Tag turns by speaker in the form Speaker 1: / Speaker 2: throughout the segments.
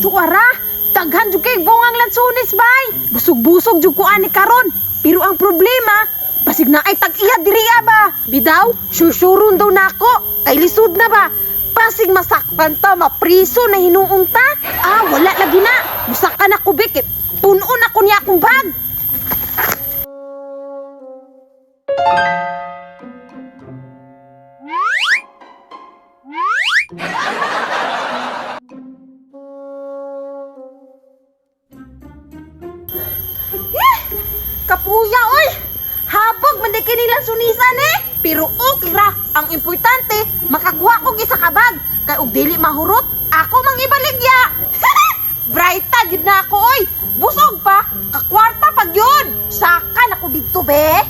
Speaker 1: Tuara, daghan jud kay bungang lansunis bay. Busog-busog jud ko ani karon. Pero ang problema, basig na ay tag-iya diriya ba. Bidaw, susuron daw nako. Kay lisod na ba? Pasig masakpan ta, mapriso na hinuon ta. Ah, wala lagi na. Musaka na ko bikit. Puno na ko niya akong bag. Eh, kapuya oy. Habog man di kini sunisan eh. Pero okay ra. Ang importante, makakuha kog isa ka bag. Kay og dili mahurot, ako mang ibaligya. Brighta gid na ako oy. Busog pa, kakwarta pag yun. Saka na ko didto be.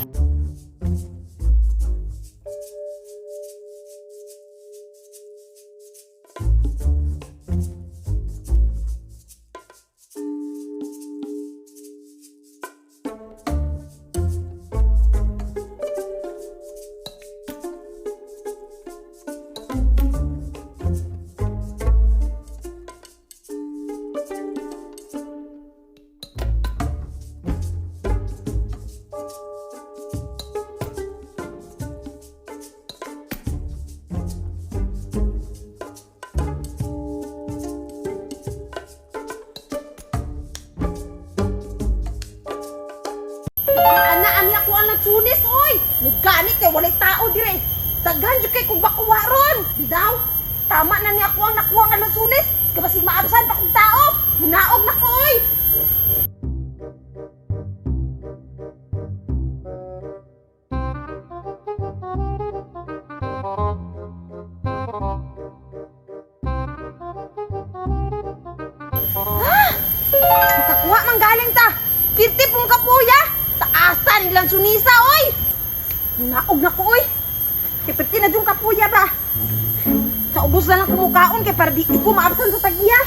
Speaker 1: Ana ani ako ang nagsunis oy. Nigani kay walay tao dire. Daghan jud kay kung bakuha ron. Bidaw, tama na ni ako ang nakuha nga nagsunis. Kay basig maabsan pa kong tao. Naog na ko oy. Makakuha man galing ta. Kirti pong kapuya. Taasan nilang sunisa oy. Naog na ko oy. Kay perti na jung kapuya ba. Sa ubos na lang kumukaon kay para di ko maabsan sa tag-iya.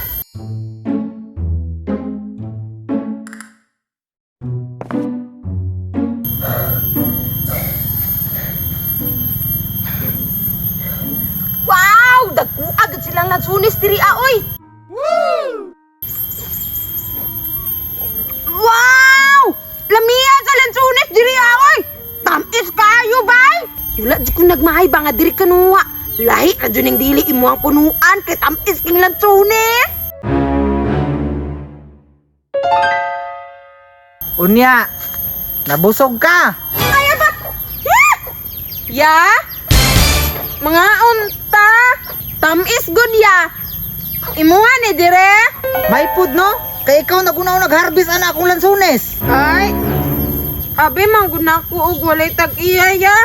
Speaker 1: Wow! Dagko agad silang lansunis diri ah, oy. Wow! Lamia sa lansunis diri ah, oy. Tamis kayo bay. Wala jud ko nagmahay ba nga diri kanuha. Lahi ra jud ning dili imo ang punuan kay tamis king lansunis.
Speaker 2: Unya, nabusog ka.
Speaker 1: Ay, ba? Ya? Mga unta. Tamis gud ya. Imuha ni dire.
Speaker 2: May food no? Kay ikaw nagunaw nag-harvest ana akong lansunes.
Speaker 1: Ay. Abi manggud na ako og walay tag-iya ya.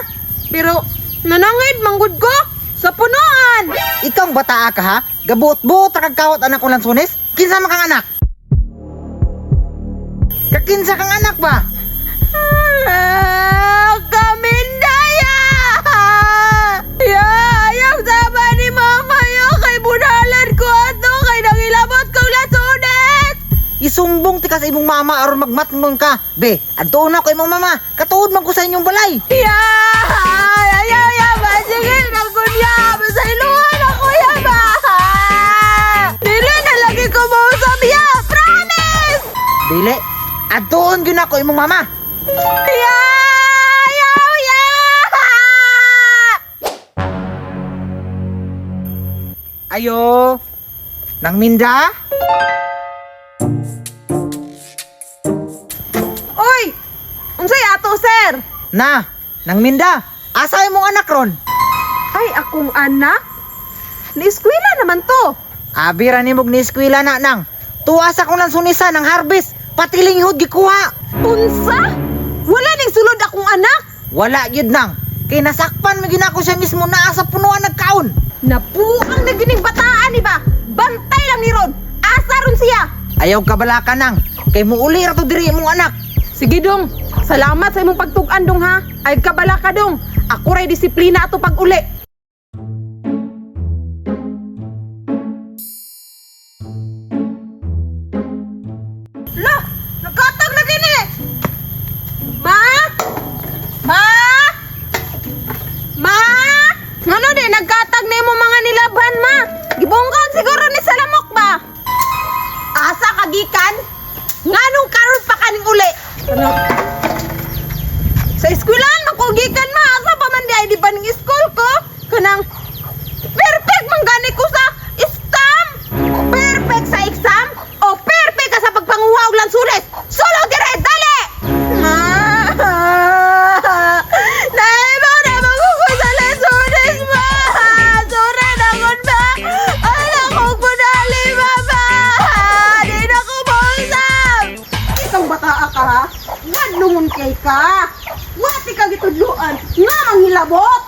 Speaker 1: Pero nanangid manggud ko sa punuan.
Speaker 2: Ikaw ang bataa ka ha? Gabuot-buot ra kag kawat ana akong lansunes? Kinsa man kang anak? Kakinsa kang anak ba?
Speaker 1: Ah, Kamindaya! Ya, ayaw sama ni mama ya kay bunalan ko ato kay nangilabot kong lasunes.
Speaker 2: Isumbong ti ka sa imong mama aron magmatngon ka. Be, adto na ko imong mama. Katuod man ko sa inyong balay.
Speaker 1: Ya! Ayaw ya ba? Sige, nagunya! Masailuhan ako ya ba? Dili na lagi ko mausap ya! Promise!
Speaker 2: Dili, adtuon gyud ako imong mama.
Speaker 1: Ya! Ayaw ya!
Speaker 2: Ayo. Nang minda?
Speaker 1: Oy! Unsay ato, sir?
Speaker 2: Na, nang minda. Asa imong anak ron?
Speaker 1: Ay, akong anak? Ni-eskwela naman to.
Speaker 2: Abi ra nimog ni eskwela na nang. Tuwa sa kong lansunisa ng harvest. Pati linghod gikuha.
Speaker 1: Unsa? Wala ning sulod akong anak.
Speaker 2: Wala gyud nang. Kay nasakpan man gyud ako siya mismo naa sa punuan nagkaon.
Speaker 1: Napuang na gining bataan ni ba? Bantay lang ni Ron. Asa ron siya?
Speaker 2: Ayaw kabalaka nang. Kay muuli ra to diri imong anak.
Speaker 1: Sige dong, salamat sa imong pagtug-an dong ha. Ay kabala ka dong. Ako ray disiplina ato pag uli. La, nagkatag na gini. Ma? Ma? Ma? Ngano di nagkatag na imong mga nilaban ma? Gibungkag siguro ni Salamok ba? kagikan? Nganong karon pa kaning uli? Ano? Sa eskwelahan man ko gikan, ma. Asa pa man di ay di pa ning school ko? Kanang perfect man gani ko sa exam. Perfect sa exam o perfect ka sa pagpanguha og lansunes. Sulod dire, dali. Ma. Naibaw na mo ko sa lansunes, ma. Sorry na kon ba. Ala ko kunali, mama. Di na ko mausap. Ikaw bata ka ha? Ngadlungon kay ka. Wati ka gitudluan nga manghilabot.